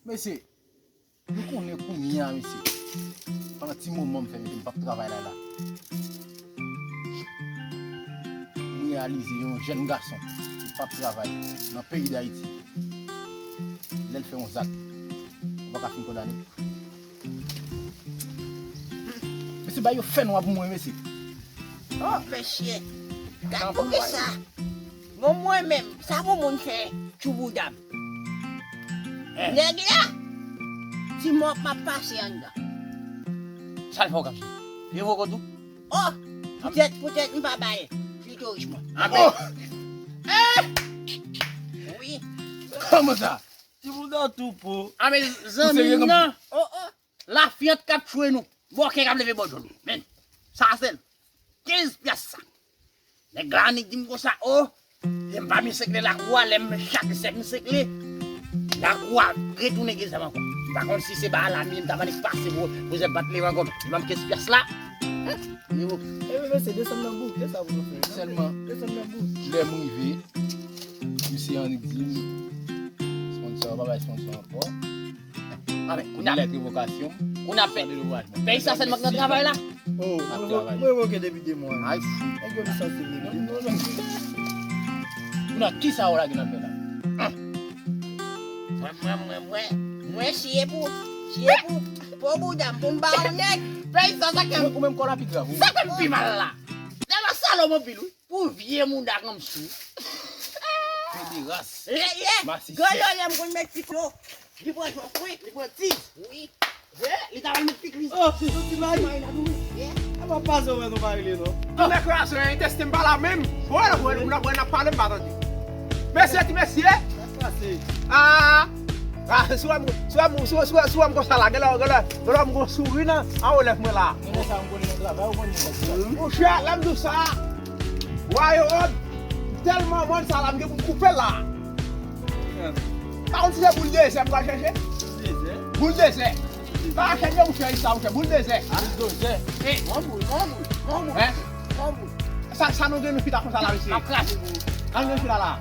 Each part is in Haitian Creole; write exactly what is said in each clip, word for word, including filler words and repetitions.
Mesye, nou konnen kounye a, mesye. Pandan ti moman m fè, mesye, m p ap travay la, la. M reyalize yon jèn gason ki p ap travay nan peyi Dayiti, lè l fè yon zak, ou pa ka fin kondane l. Mesye, bay yo fè nwa pou mwen, mesye. Oh, mesye. Gad pou ki sa. Bon, mwen menm, sa pou moun fè tchouboudam. Nèg la, ti mòp m ap pase anndan. Sa l fè w konsa? Li revoke w tou? Oh, poutèt, poutèt m pa bay klitoris mwen. Amen. Oh! Eh! Wi. Kòman sa? Ti bouda tou po. Amen, zanmi m nan. Oh, oh. Lafyant k ap tchwe nou. Bòkè k ap leve bò djòl ou. Men, sa sèl kenz pyas sa. Nèg la annik di m konsa, o, e m pa misekle lakou a, lè m chak sèk misekle, lakou a retounen gen zam ankò. M pa konn si se ba a la mi m ta annik pase pou, pou zèb pa t leve ankò. Li ban m kenz pyas la. Epi mesye, desann nan bout, e sa pou nou fè. Sèlman, desann nan bout. Lè m rive, misye annik di m, sponsò, pa bay sponsò ankò. Anben, kounye a, lèt revokasyon, kounye a, pè, pèyi sa sèlman k nan travay la. Oh, mwen revoke depi de mwa. Ay, fou. Nèg yo lisansi m depi de mwa. Kounye a, kisa w lage nan fè la? Mwen, mwen, mwen, mwen, mwen siye pou, siye pou, pou bouda m, pou m ba yon nèg. Pèyi sa, sa k fè m, ou menm kò la pi grav, wi. Sa k fè m pi mal la. Nèg la salòp anpil, wi. Pou vye mouda kòmsi w. Pederas. Ye, ye. Masisi. Granlòlè m konn met pik lo. Li pran jòf, wi. Li pran tiz. Wi. Ye, li ta pral met pik li. Oh, se soti may. May la tou, wi. Ye. A pa pase, wè, nou pa rele, non. Tou nèg kraze, entèsten m pa la menm. Wè, wè, wè, wè, n ap pale, m pa tande. Mesye, ti mesye. Sa k pase? Ah. Ah, si w wè m, si w wè m, si w wè, si w wè, si w wè m konsa la, genlè, genlè, genlè m gon souri nan, anwo lèv mwen la. Genlè sa m konnen nan travay, ou konnen nèg sa. Monchè, lè m di w sa, wayòm, m tèlman mòn sa la, m gen pou m koupe l la. Pa konn si se boul dezè m pral chèche? Boul dezè? Boul dezè. Pa chèche monchè, sa monchè, boul dezè. Boul dezè. Eh, mò boul, mò boul, mò boul. Hein? Mò boul. Sa, sa nou gen nou chita konsa la, mesye? M ap kraze pou ou. Sa nou gen nou chita la?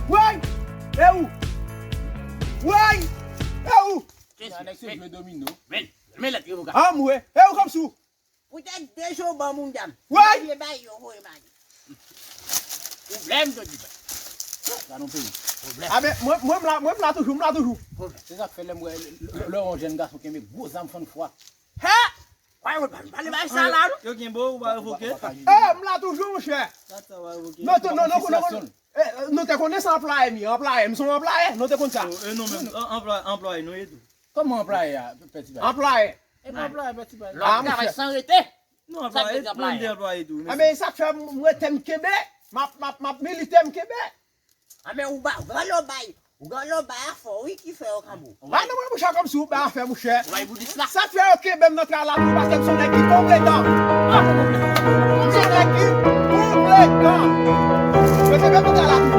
Woy! E ou? Woy! E ou? Nèg se jwe domino. Men, men lèt revokasyon. Anmwe, e ou kòmsi w? Poutèt de jou ban moun dam. Woy! Vye bay yo voye bay. Pwoblèm, jodi bay. Sa nou peyi. Pwoblèm. A ben, mwen, mwen m la, mwen m la toujou, m la toujou. Pwoblèm. Se sa k fè lè m wè, lè, lè yon jèn gason kenbe gwo zam fann fwa. Hè! Wè, wè, pa, pa pale bay sa la, non. Yo kenbe w, ou pa revoke? Eh, m la toujou, monchè. Sa, sa pa revoke. Non, non, non, non, non. Eh, eh, nou te konnen se anplwaye m ye, anplwaye, m se yon anplwaye, nou te konn sa. Oh, e nou menm, an-, anplwaye, anplwaye nou ye tou. Kòman anplwaye a, Pè Ti Bay? Anplwaye. E pa anplwaye, Pè Ti Bay. Lè w ap travay san rete. Non, anplwaye, mwen te anplwaye tou. Anben, sa k fè m rete m kenbe, m ap, m ap, m ap milite m kenbe. Anben, ou ba, ou gen lè w bay, ou gen lè w bay afè w, wi, ki fè yo kanbo. A non, mwen, monchè, kòmsi w bay afè, monchè. Sa k fè yo kenbe m nan travay la tou, paske m se yon nèg ki konpletan. M se yon nèg ki konpletan. Yo kenbe m nan travay la tou.